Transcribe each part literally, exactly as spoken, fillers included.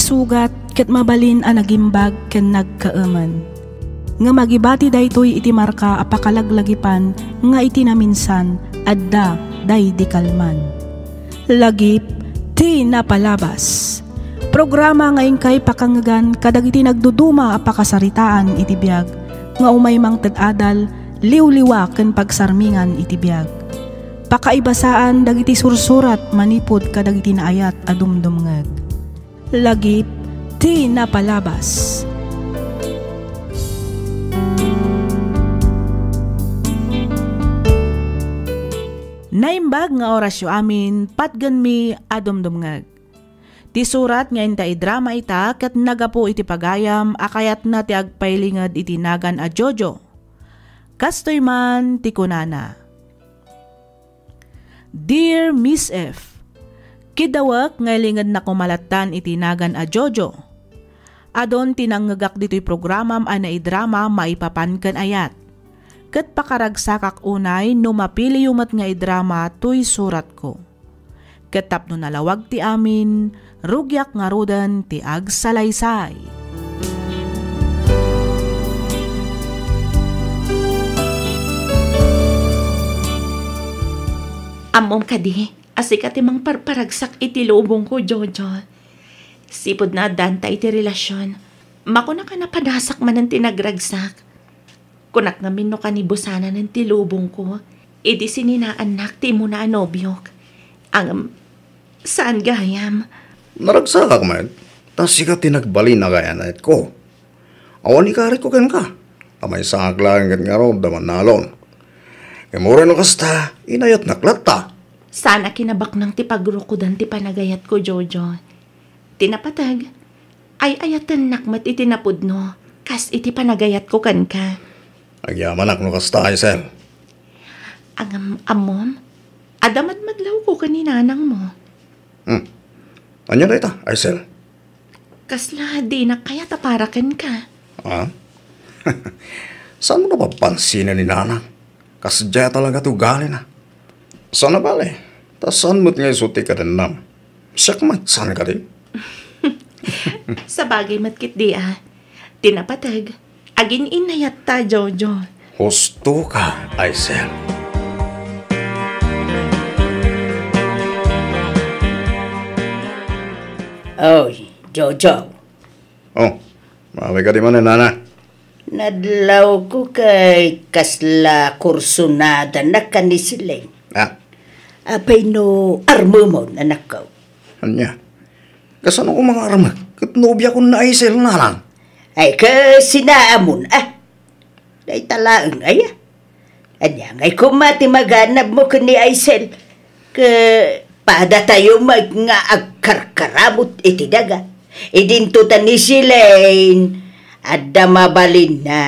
Sugat ket mabalin a nagimbag ken nagkaemen. Ngem agibati daytoy iti marka a pakalaglagipan nga iti naminsan adda daydi kalman. Lagip ti napalabas. Programa nga inkay pakangngegan kadagiti nagduduma a pakasaritaan iti biag nga umay mangted adal, liwliwa ken pagsarmingan iti biag. Pakaibasaan dagiti sursurat manipud kadagiti naayat a dumdumngeg. Lagip ti napalabas. Naimbag nga orasyo amin, patgenmi a dumdumngeg. Ti surat nga inta idrama ita ket nagapu iti pagayam a kayatna ti agpailinged iti nagan a Jojo. Kastoy man ti kunana, Dear Miss F, kidawek nga ilingednak koma lattan iti nagan a Jojo. Adun ti nangngegak ditoy programam a naidrama maipapan ken ayat. Ket pakaragsakak unay no mapiliyo met nga idrama toy suratko. Ket tapno nalawag ti amin, rugiak ngaruden ti agsalaysay. Ammom kadi a sika ti mangparparagsak iti lubongko, Jojo. Sipud naaddanta iti relasion, makunak a napadasak manen ti nagragsak. Kunak ngamin no kanibusananen ti lubongko, idi sininaannak ti immuna a nobiok. Ngem, saan gayam. Naragsakak met, ta sika ti nagbalin a kayanetko. Awan ikaritko kenka, ta maysangak laeng ket ngarud a mannalon. Ngem uray no kasta, inayatnak latta. Saan a kinabaknang ti pagrukodan ti panagayatko, Jojo. Ti napateg, ay-ayatennak met iti napudno, kas iti panagayatko kenka. Agyamanak no kasta, Aisel. Ngem, ammom, adda madmadlawko ken ni nanangmo. Hmm. Ania dayta, Aisel? Kasla dinak kayat a para kenka. Ah? Saan mo napapansinen ni nanang? Kasdiay talaga ti ugalina. Saan a bale, ta saan met nga isu ti kadennam. Siak met, saan kadi? Sabagay met ketdi a. Ti napateg, agin-inayatta, Jojo. Husto ka, Aisel. Oy, Jojo. Oh, maaway ka di man, nana? Nadlawko kay kasla kursonadanak ken ni Celine. Ah? Apay no armemon, anakko? Ania? Kasano ko mangarmek ket nobiakon ni Aisel, nanang? Ay, kasinaamon, ah? Dayta laeng, aya? Ania ngay koma ti maganabmo ken ni Aisel? Ket padatayo met nga agkarkaramut iti daga. Idinto ta ni Celine, adda mabalinna,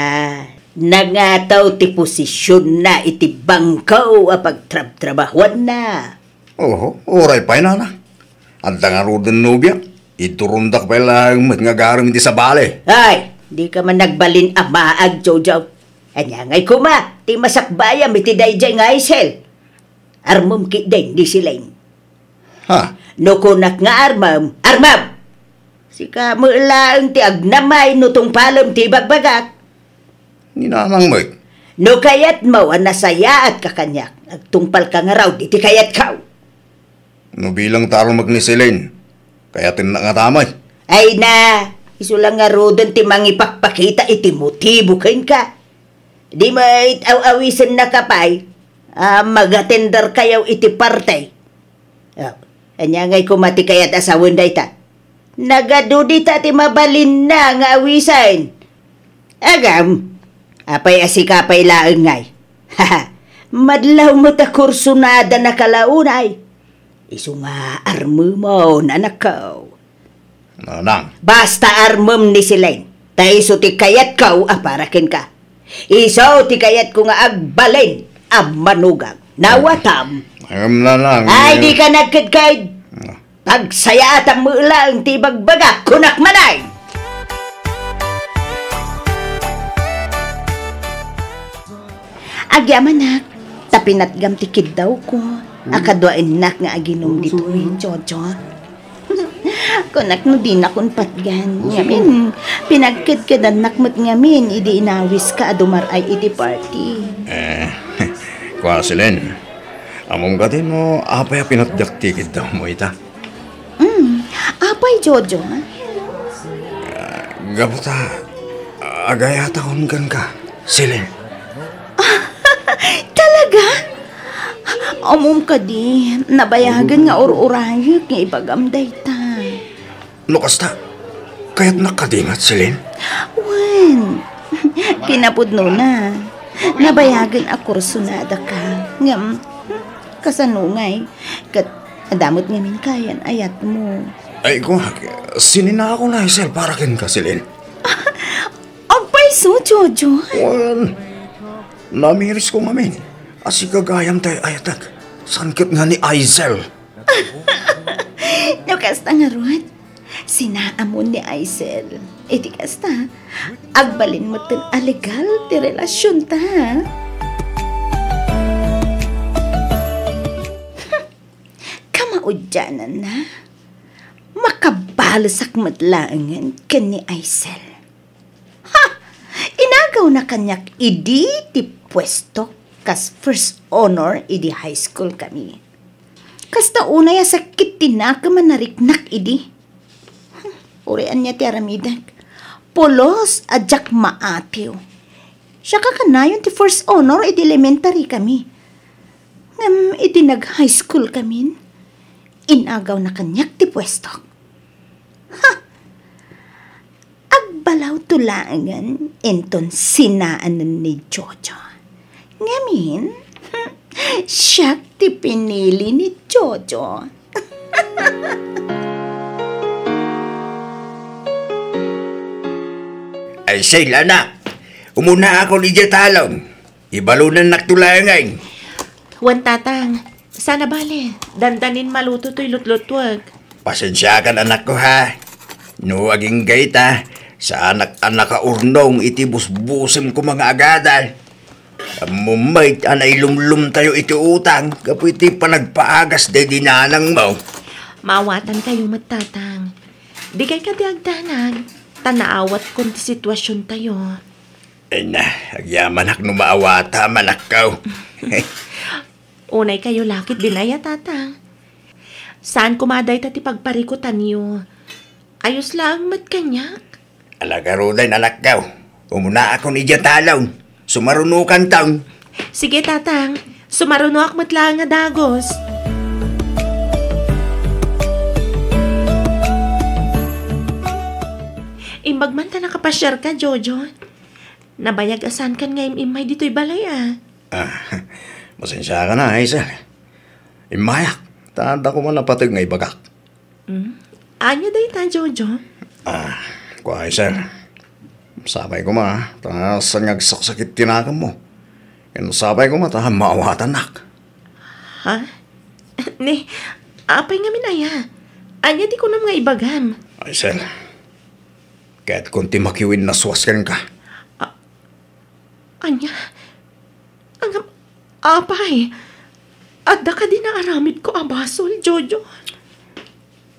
nangataw ti posisionna iti bangko a pagtrabtrabahuanna. Oho, uray pay, nana. Adda ngaruden nobiak, iturondak pay laeng met nga agarem iti sabali. Ay, dika man nagbalin a maag, Jojo. Ania ngay koma ti masakbayam iti daydiay nga Aisel? Armem ketdin ni Celine. Ha? No kunak nga armem, armem! Sika met laeng ti agnamay no tungpalem ti ibagbagak. Ni nanang met. No kayatmo a nasayaatka kaniak, agtungpalka ngarud iti kayatko. No bilang ta armek ni Celine, kayatennak ngata met. Ay na, isu la ngaruden ti mangipakpakita iti motibo kenka. Di met aw-awisennaka pay a magatenderkayo iti party. Oh, ania ngay koma ti kayat a sawen dayta? Nagadu dita ti mabalinna nga awisen. Agam, apay a sika pay laeng ngay? Madlaw met a kursonada na kalaunay. Isu nga armemon, anakko. Nanang. Basta armem ni Celine, ta isu ti kayatko a para kenka. Isu ti kayatko nga agbalin a manugang. Nawatam? Ngem, nanang, ay, eh, dika nagkedked. Ah. Pagsayaatam met laeng ti ibagbagak, kunak manen. Agyamanak, ta pinatgam ti kiddawko a kaduaennak nga aginum ditoy, Jojo. Kunak no dinakon patgan. Ngamin, pinagkedkedannak met ngamin idi inawiska a dumar-ay iti party. Eh, kua, Celine. Ammom kadi no apay a pinatdiak ti kiddawmo ita? Mm, apay, Jojo? Gapu ta, agayatakon kenka, Celine. Talaga? Ammom kadi, nabayagen nga ur-urayek nga ibagam dayta. No kasta, kayatnak kadi met, Celine? Wen, kinapudnona, nabayagen a kursunadaka. Ngem, kasano ngay, ket adda met ngamin kayan ayatmo. Ay, kunak, sininako na, Aisel, para kenka, Celine. Agpayso, Jojo. Wen, namirisko ngamin a sika gayam ti ay-ayatek. Saan ket nga ni Aisel? No kasta ngarud, sinaamon ni Aisel. Iti kasta, agbalin metten a legal ti relasionta. Kamaudiananna, makabalesak met laengen ken ni Aisel. Ha! Inagawna kaniak idi ti puesto kas first honor idi high school kami. Kasta unay a sakit ti nakem a nariknak idi. Hmm, uray ania ti aramidek. Pulos a diak maatiw. Siaka kanayon ti first honor idi elementary kami. Ngem idi nag-high school kamin, inagawna kaniak ti puestok. Ha! Agbalawto laengen inton sinaanen ni Jojo. Ngamin, siak ti pinili ni Jojo. Ay, say, anak, umunaakon idiay talon. Ibalonannakto laengen. Wen, Tatang. Sana bale, dandanin maluto toy lutlutuek. Pasensiakan, anakko, ha? No agingga ita, saanak a nakaurnong iti busbusem koma nga agadal. Ammom met a nailumlomtayo iti utang gapu iti panagpaagas daydi nanangmo. Maawatankayo met, Tatang. Dikay kadi agdanag, ta naawatkon ti situasiontayo. Ay na, agyamanak no maawatam, anakko. Unaykayo la ketdin aya, Tatang? Saan koma dayta ti pagparikutanyo. Ayos laeng met kaniak. Ala garuden, anakko. Umunaakon idiay talon. Sumarunokanton. Sige, Tatang. Sumarunoak met laeng a dagus. Imbag man ta nakapasiarka, Jojo. Nabayag a saankan nga im-immay ditoy balay, a. Ah, pasensiakan, Aisel. Immayak, ta adda koma napateg nga ibagak. Hmm? Ania dayta, Jojo? Ah, kua, Aisel. Sapay koma, ta saan nga agsaksakit ti nakemmo. Ken sapay koma, ta maawatannak. Ha? Ni, apay ngamin aya? Ania ti kunam nga ibagam? Aisel, kayatkon ti makiwinasuas kenka. A-, ania? Ngem, apay, adda kadi naaramidko a basol, Jojo?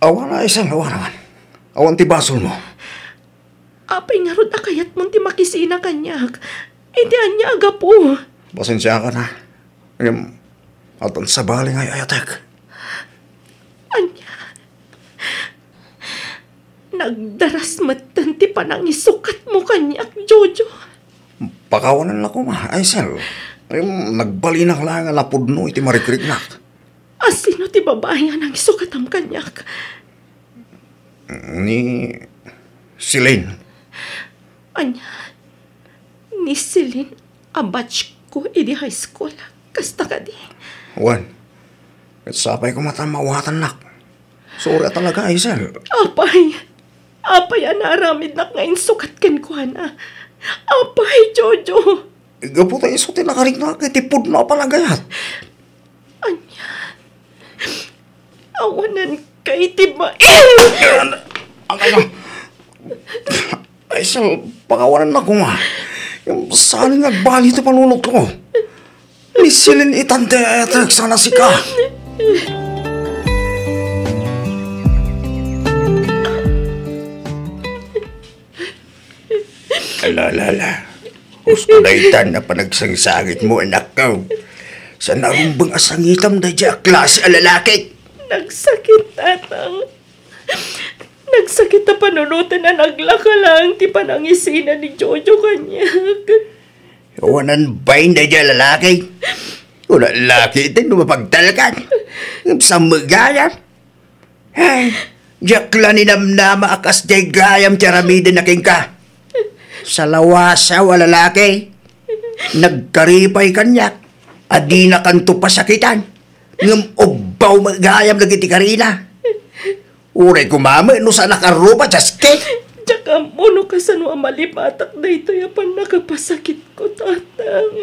Awan, Aisel, awan, awan. Awan ti basolmo. Apay ngarud a kayatmon ti makisina kaniak? Iti ania a gapu? Pasensiakan, a. Ngem, addan sabali nga ay-ayatek. Ania? Nagdaras metten ti panangisukatmo kaniak, Jojo. Pakawanennak koma, Aisel. Ngem, nagbalinak laeng a napudno iti marikriknak. A sino ti babai a nangisukatam kaniak? Ni Celine. Ania? Ni Celine a batch ko idi high school. Kasta kadi? Wen. Ket sapay koma ta maawatannak. Sorry a talaga, Aisel. Apay. Apay a naaramidnak nga insukat kenkuana. Apay, Jojo. Gapu ta isu ti nakariknak iti pudno a panagayat. Ania? Awanan kay ti bain! Ano, ano, ano? Aisel, pakawanennak koma. Saan nga agbali ti panunotko? Ni Celine itan ti ay-ayatek, saan a sika. La, la, la. Husto daytan a panagsangsangitmo, anakko. Saan a rumbeng a sangitam daydiay a klase a lalaki. Nagsakit, Tatang. Nagsakit a panunoten a naglaka laeng ti panangisina ni Jojo kaniak. Awanan bain daydiay a lalaki. Wala laki iti no mapagtalkan. Ngem saan met gayam? Ay, diak la ninamnama a kasdiay gayam ti aramidenna kenka. Salawasaw a lalaki. Nagkaripay kaniak a dinakanto pasakitan. Ngem ubbaw met gayam dagiti karina. Uray koma met no saanak a rupa, Jaski. Diak ammo no kasano a malipatak daytoy a pannakapasakitko, Tatang.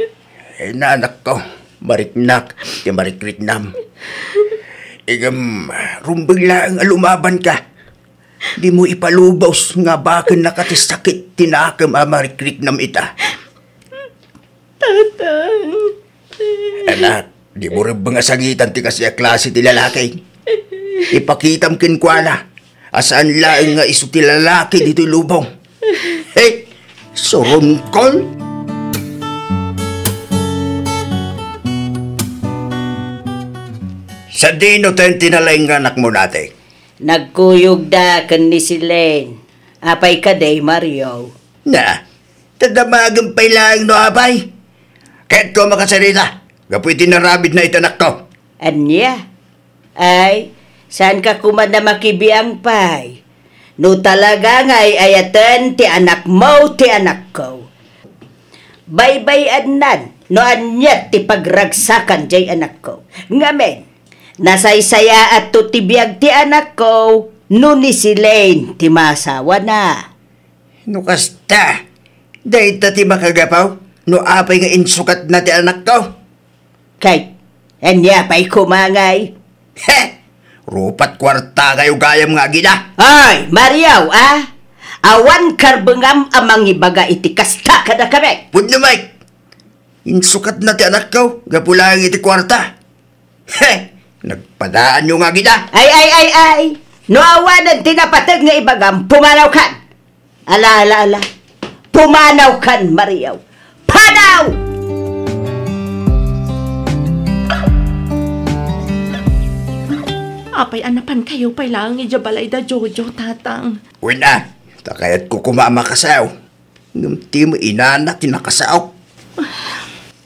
Ay, anakko, mariknak ti marikriknam. Ngem, rumbeng laeng a lumabanka. Dimo ipalubos nga bakennaka ti sakit ti nakem a marikriknam ita. Tatang. Anak, dimo rumbeng a sangitan ti kasdiay a klase ti lalaki. Ipakitam kenkuana a saan laeng nga isu ti lalaki ditoy lubong. Hey, surungkol! Sadino ten ti nalaing nga anakmo, Nate? Nagkuyogda ken ni Celine. Apay kadi, Mario? Na, ta damagen pay laeng no apay. Kayatko a makasarita gapu iti narabidna iti anakko. Ania? Ay, saanka koma a makibiang pay. No talaga nga ay-ayaten ti anakmo ti anakko, baybay-annan no ania ti pagragsakan diay anakko. Ngamin, nasaysayaatto ti biag ti anakko no ni Celine ti maasawana. No kasta, dayta ti makagapu no apay nga insukatna ti anakko. Kay, ania pay koma ngay? He! Rupat kuarta kayo gayam nga agina. Ay, Mario, a? Awan karbengam a mangibaga iti kasta kadakami. Pudno, Mike. Insukatna ti anakko gapu laeng iti kuarta. He! Nagpadaanyo nga agina. Ay, ay, ay, ay! No awanen ti napateg nga ibagam, pumanawkan! Ala, ala, ala. Pumanawkan, Mario. Panaw! Apay a napankayo pay laeng idiay balay da Jojo, Tatang? Wen a, ta kayatko koma a makasaok. Ngem ti inana ti nakasaok.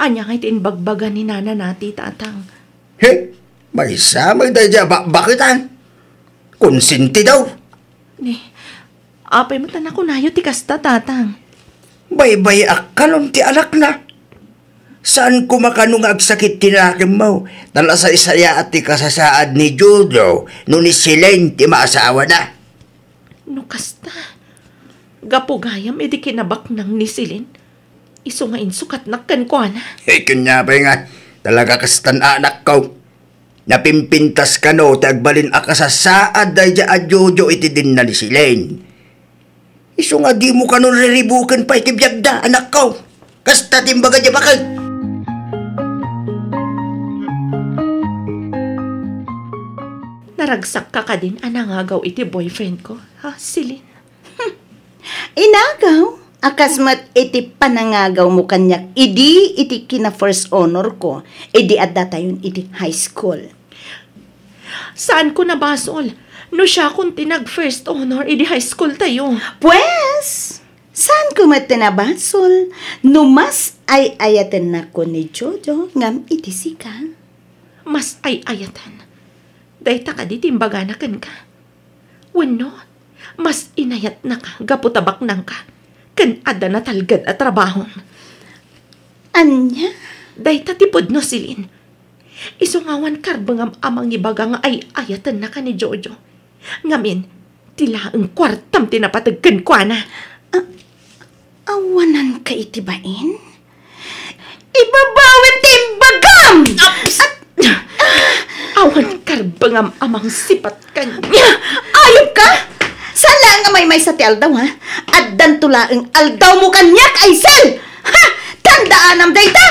Ania ngay ti imbagbaga ni Nana Nati, Tatang? He, maysa met daydiay a bakbaketan. Konsentido. Ni, apay met a nakunayo ti kasta, Tatang? Baybay-ak kanon ti anakna. Saan koma kano nga agsakit ti nakemmo, ta nasaysayaat ti kasasaad ni Jojo no ni Celine ti maasawana. No kasta, gapu gayam iti kinabaknang ni Celine, isu nga insukatnak kenkuana. Ay, ken ania pay nga, talaga kastan, anakko. Napimpintas kano ti agbalin a kasasaad daydiay a Jojo iti denna ni Celine. Isu nga dimo kano riribuken pay ti biagda, anakko. Kasta ti imbaga diay baket. Naragsakka kadin a nangagaw iti boyfriendko, ha, Celine? Inagaw a kas met iti panangagawmo kaniak idi iti kina-first honorko, idi addatayon iti high school. Saanko nabasol no siakon ti nag-first honor idi high school tayo. Pues, saanko met ti nabasol no mas ay-ayatennakon ni Jojo ngem iti sika? Mas ay-ayaten? Dayta kadi ti imbagana kenka? Wenno, mas inayatnaka gapu ta baknangka ken adda natalged a trabahom? Ania? Dayta ti pudno, Celine. Isu nga awan karbengam a mangibaga nga ay-ayatennaka ni Jojo. Ngamin, ti laeng kuartam ti napateg kenkuana. A-, awananka iti bain? Ibabawem ti imbagam! Aps! At, awan karbengam a mangsipat kaniak. Ayupka! Saan laeng a maymaysa ti aldaw, ha? Addanto laeng aldawmo kaniak, Aisel! Ha? Tandaanam dayta!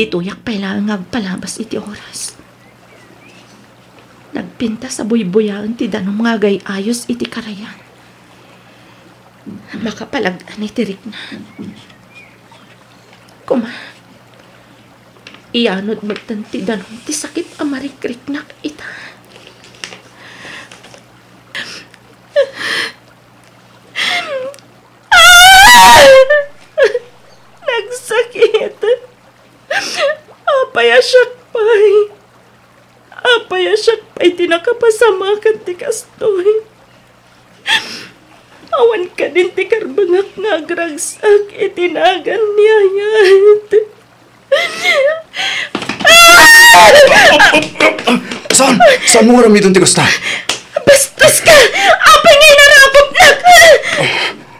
Ditoyak pay laeng nga agpalabas iti oras. Nagpintas a buybuyaen ti danum nga agay-ayos iti karayan. Makapalag-an iti rikna. Kuma, iyanod metten ti danum ti sakit a marikriknak ita. Ah! Nagsakit. Apay a siak pay? Apay a siak pay ti nakapasamakan ti kastoy? Awan kadin ti karbengak nga agragsak iti nagan ni ayat. Ah! Saan? Saanmo nga aramiden ti kasta? Bastos ka! Apay nga inarakupnak?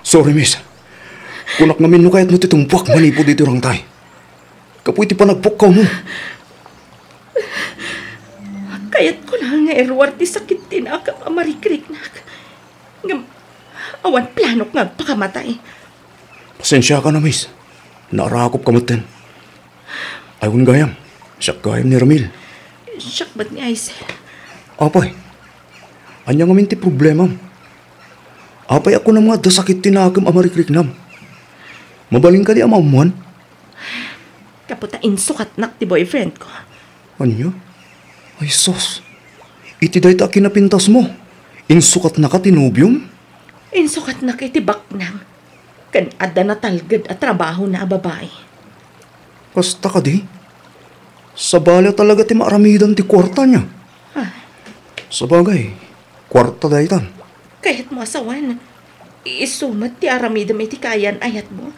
Sorry, miss. Kunak ngamin no kayatmo ti tumpuak manipud iti urangtay. Gapu iti panagpukkawmo. Kayatko la nga iruar ti sakit ti nakem a marikriknak. Ngem awan planok nga agpakamatay. Pasensiaka na, miss. Naarakupka metten. Ay, wen gayam. Siak gayam ni Ramil. Siak met ni Aisel. Apay, ania ngamin ti problemam? Apay a kunam nga adda sakit ti nakem a marikriknam? Mabalin kadi a maammuan? Gapu ta insukatnak ti boyfriendko. Ania? Ay sus! Iti dayta a kinapintasmo, insukatnaka ti nobiom? Insukatnak iti baknang ken adda natalged a trabahona a babai. Kasta kadi? Sabali a talaga ti maaramidan ti kuarta nia. Ah. Sabagay, kuarta daytan. Kayatmo a sawen, isu met ti aramidem iti kaayan-ayatmo.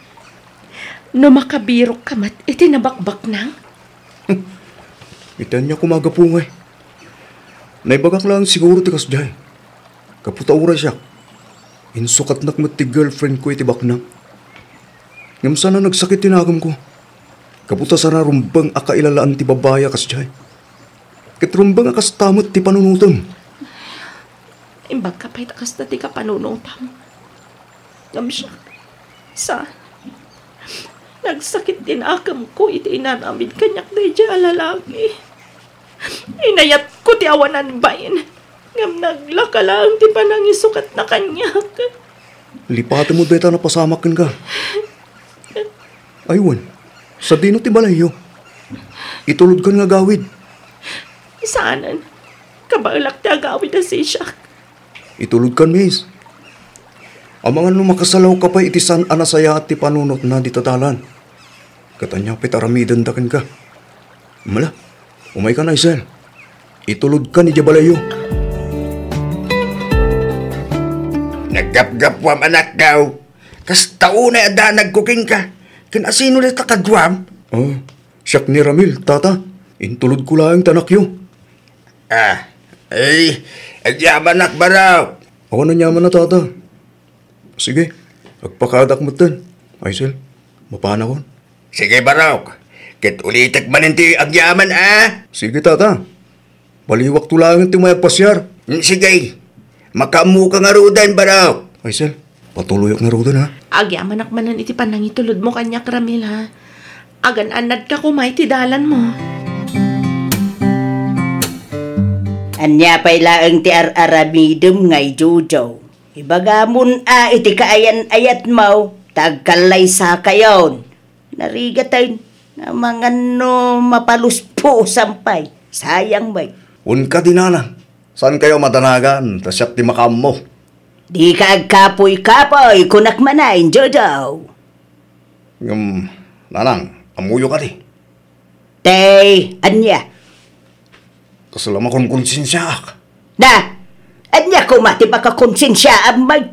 No makabirokka met iti nabakbaknang? Iti ania koma a gapu ngay? Naibagak laeng siguro ti kasdiay. Gapu ta uray siak, insukatnak met ti girlfriendko iti baknang. Ngem saan a nagsakit ti nakemko. Gapu ta saan a rumbeng a kailalaan ti babai a kasdiay. Ket rumbeng a kasta met ti panunotem. Imbagka pay ta kasta ti kapanunotam. Ngem siak, saan. Nagsakit ti nakemko iti inaramid kaniak daydiay a lalaki. Inayatko ti awanan bain, ngem naglaka laeng ti panangisukatna kaniak. Lipatemmo dayta a napasamak kenka. Ay wen, sadino ti balayyo? Itulodkan nga agawid. Saanen. Kabaelak ti agawid a sisiak. Itulodkan, miss. Amangan no makasalawka pay iti saan a nasayaat ti panunotna dita dalan. Ket ania pay ti aramidenda kenka? Mala, umaykan, Aisel. Itulodkan idiay balayyo. Naggapgapuam, anakko. Kasta unay a danagko kenka. Ken asino dayta kaduam? Ah, siak ni Ramil, tata. Intulodko laeng ti anakyo. Ah, ay, agyamanak, barok. Awan aniamanna, tata. Sige, agpakadaak metten. Aisel, mapanakon. Sige, barok. Ket ulitek manen ti agyaman, a? Sige, tata. Baliwakto laeng ti umay agpasiar. Mm, sige. Makaammoka ngaruden, barok. Aisel, patuloyak ngaruden, a? Agyamanak manen iti panangitulodmo kaniak, Ramil, a? Agan-annadka koma iti dalanmo. Ania pay laeng ti ar-aramidem ngay, Jojo? Ibagamon a iti kaayan-ayatmo ta agkallaysakayon. Narigaten, amangan no mapaluspusam pay. Sayang met. Wen kadi, nanang, saankayo a madanagan ta siak ti makaammo. Dika agkapuy-kapuy, kunak manen, Jojo. Ngem, nanang, ammoyo kadi? Tay, ania? Kasla makonkonsensiaak. Da! Ania koma ti pakakonsensiaam met?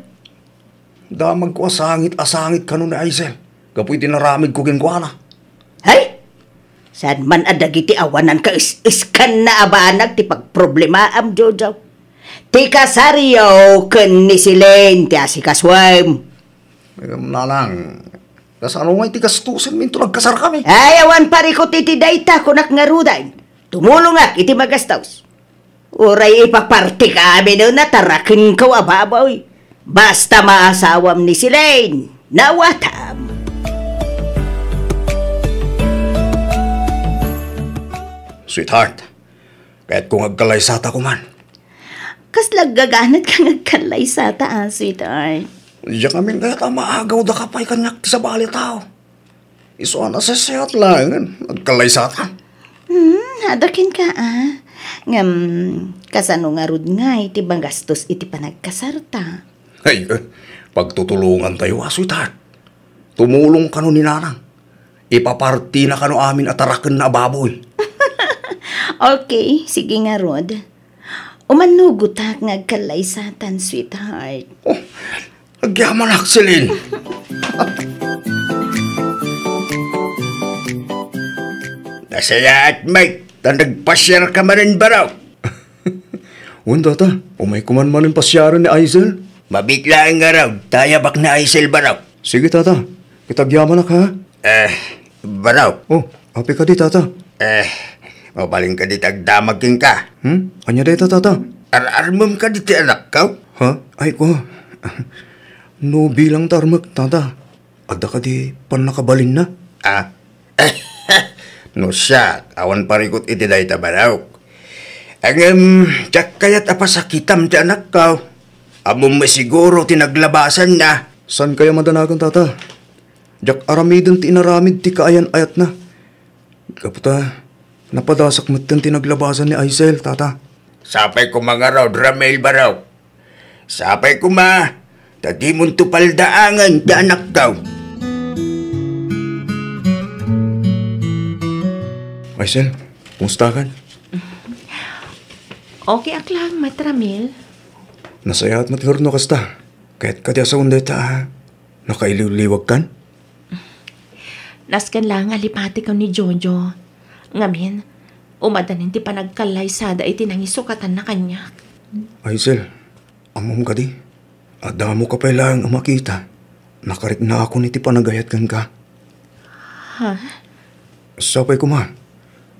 Damagko a sangit a sangit kano ni Aisel gapu iti naramidko kenkuana. Hay! Saan man a dagiti awanan kaes-eskanna a banag ti pagproblemaam, Jojo. Ti kasaryo ken ni Celine ti asikasuem. Ngem, nanang, kasano ngay ti gastosen minto nagkasarkami? Ay, awan parikut iti dayta, kunak ngaruden. Tumulongak iti magastos. Uray ipapartikami no natarakenko a baboy. Basta maasawam ni Celine, nawatam. Sweetheart, kayatko nga agkallaysata koman. Kasla aggaganat ka nga agkallaysata, a, sweetheart? Diak amin kayat a maagawda ka pay kaniak ti sabali a tao. Isu a nasaysayat laengen, agkallaysata. Hmm, adda kenka, a. Ngem, kasano ngarud ngay ti magastos iti panagkasarta? Ay, eh, pagtutulongantayo, a, sweetheart. Tumulong kano ni Nanang. Ipapartina kano amin a tarakenna a baboy. Okay, sige ngarud. Umannugotak nga agkallaysatan, sweetheart. Oh, agyamanak, Celine. Nasayaat, Mike, ta nagpasiar ka manen, baro. Wen, tata, umayko man manen pasiaren ni Aisel. Mabiit laeng ngarud, ta ayabak ni Aisel, baro. Sige, tata. Ket agyamanak, ha? Eh, baro. Oh, apay kadi, tata? Eh, mabalin kadi ti agdamag kenka? Hmm? Ania dayta, tata? Ar-armem kadi ti anakko? Ha? Ay, ko. No bilang ta armek, tata. Adda kadi pannakabalinna? Ah. No siak, awan parikut iti dayta, baro. Ngem, diak kayat a pasakitam ti anakko. Ammom met siguro ti naglabasanna. Saan kaya madanagan, tata? Diak aramiden ti inaramid ti kaayan-ayatna. Gapu ta, napadasak metten ti naglabasan ni Aisel, tata. Sapay koma ngarud, Ramil, baro. Sapay koma, ta dimonto paldaangen ti anakko. Aisel, kumustakan? Okay ak lang, Mat Ramil. Nasayaat met ngarud no kasta. Kayat kadi a sawen dayta, a, nakailiwliwagkan? Nasken la nga lipatikon ni Jojo. Ngamin, umadanin ti panagkallaysada iti nangisukatanna kaniak. Aisel, ammom kadi, a damo ka pay laeng a makita. Nakariknaakon iti panagayat kenka. Ha? Sapay koma,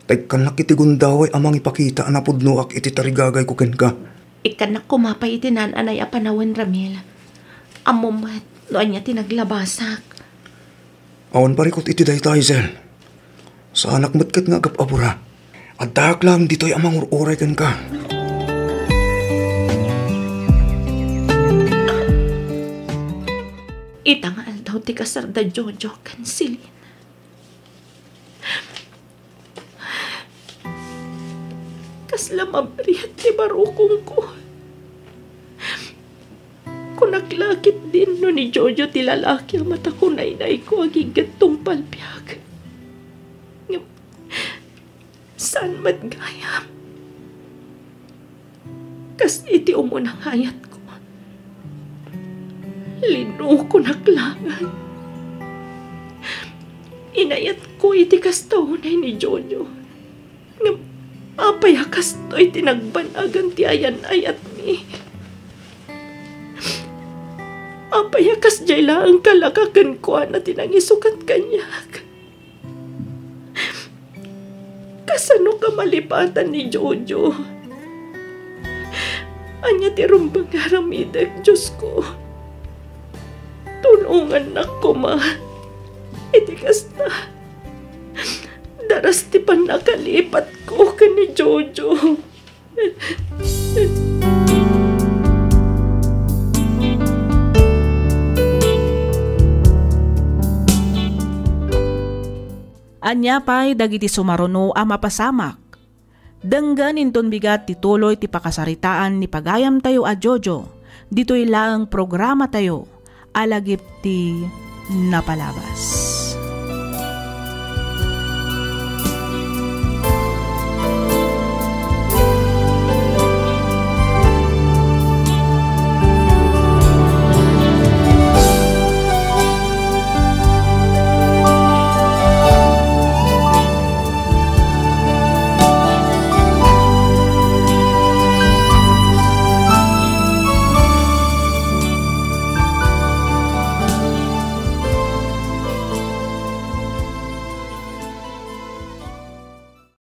ta ikkannak iti gundaway a mangipakita a napudnoak iti tarigagayko kenka. Ikkannak koma pay iti naan-anay a panawen, Ramil. Ammom met no ania ti naglabasak. Awan parikut iti dayta, Aisel. Saanak met ket nga agap-apura. Addaak laeng ditoy a mangur-uray kenka. Ita nga aldaw ti kasarda Jojo ken Celine. Kasla mabriat ti barukongko. Kunak la ketdin no ni Jojo ti lalaki a matakunaynayko agingga tungpal biag. Ngem saan met gayam. Kas iti umuna nga ayatko, linukonak laeng. Inayatko iti kasta unay ni Jojo. Ngem apay a kastoy ti nagbanagan ti ayan-ayatmi? Apay a kasdiay laeng kalaka kenkuana ti nangisukat kaniak? Kasano ka malipatan ni Jojo? Ania ti rumbeng nga aramidek, Diosko? Tulongannak koma. Iti kasta, daras ti pannakalipatko ken ni Jojo. Ania pay dagiti sumaruno a mapasamak? Denggen inton bigat ti tuloy ti pakasaritaan ni pagayamtayo a Jojo, ditoy laeng programatayo a Lagip ti Napalabas.